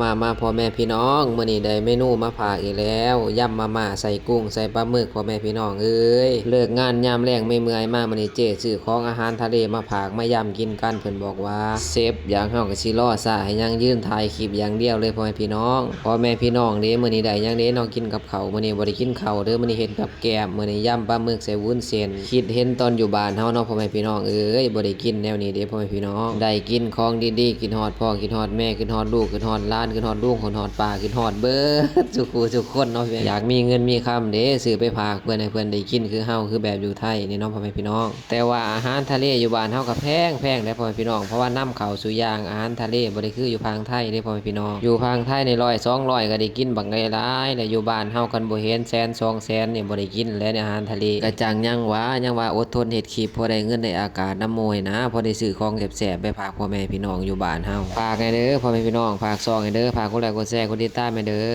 ມາ ມາ ພໍ່ແມ່ພີ່ນ້ອງ ມື້ນີ້ໄດ້ເມນູມາຝາກອີກແລ້ວ ຢຳມາມ່າໃສ່ກຸ້ງໃສ່ປາໝຶກ ພໍ່ແມ່ພີ່ນ້ອງເອີຍ. ເລີກງານຍາມແລງເມື່ອຍໆມາ ມື້ນີ້ເຈ້ຊື້ຂອງອາຫານທະເລມາຝາກມາຢຳກິນກັນ ເພິ່ນບອກວ່າເຊັບ ຢ່າງເຮົາກໍຊິລໍຊ້າໃຫ້ຫຍັງ ຢືນຖ່າຍຄລິບຢ່າງດຽວເລີຍ ພໍ່ແມ່ພີ່ນ້ອງ. ພໍ່ແມ່ພີ່ນ້ອງເດ້ ມື້ນີ້ໄດ້ຫຍັງເດ້ເນາະ ກິນກັບເຂົ້າ? ມື້ນີ້ບໍ່ໄດ້ກິນເຂົ້າເດີ ມື້ນີ້ເຮັດກັບ ແກ້ມ ມື້ນີ້ຢຳປາໝຶກໃສ່ວຸ້ນເສັ້ນ. ຄິດເຫັນຕອນຢູ່ບ້ານເຮົາເນາະ ພໍ່ແມ່ພີ່ນ້ອງເອີຍ ບໍ່ໄດ້ກິນແນວນີ້ເດ້ ພໍ່ແມ່ພີ່ນ້ອງ. ໄດ້ກິນຂອງດີໆ ຄິດຮອດພໍ່ ຄິດຮອດແມ່ ຄິດຮອດລູກ ຄິດຮອດຫຼານ ຄິດຮອດລຸງ ຄິດຮອດປ້າ ຄິດຮອດເບິດສູ່ຄູ່ສູ່ຄົນເນາະ. ຢາກມີເງິນມີຄຳເດ້ ຊື້ໄປຝາກເພິ່ນ ໃຫ້ເພິ່ນໄດ້ກິນຄືເຮົາ ຄືແບບຢູ່ໄທນີ້ເນາະ ພໍ່ແມ່ພີ່ນ້ອງ. ແຕ່ວ່າອາຫານທະເລຢູ່ບ້ານເຮົາກໍແພງໆເດ້ ພໍ່ແມ່ພີ່ນ້ອງ ເພາະວ່ານຳເຂົ້າສູ່ຢ່າງ ອາຫານທະເລບໍ່ໄດ້ຄືຢູ່ຝັ່ງໄທເດ້ ພໍ່ແມ່ພີ່ນ້ອງ. ຢູ່ຝັ່ງໄທນີ້ຮ້ອຍສອງຮ້ອຍກໍໄດ້ກິນບັກໃຫຍ່ຫຼາຍ ແລ້ວຢູ່ບ້ານເຮົາຄັນບໍ່ເຫັນແສນສອງແສນນີ້ ບໍ່ໄດ້ກິນແລ້ວໃນອາຫານທະເລ. ກະຈັ່ງຫຍັງຫວາ ຍັງວ່າອົດທົນເຮັດຄລິບ ພໍໄດ້ເງິນໄດ້ອາກາດນຳໝູ່ຫັ້ນນະ ພໍໄດ້ຊື້ຂອງແຊບໆໄປຝາກພໍ່ແມ່ພີ່ນ້ອງຢູ່ບ້ານເຮົາ. ຝາກແດ່ເດີພໍ່ແມ່ພີ່ນ້ອງ ຝາກຊ່ອງແດ່ເດີ ຝາກກົດໄລກົດແຊ ກົດຕິດຕາມແດ່ເດີ.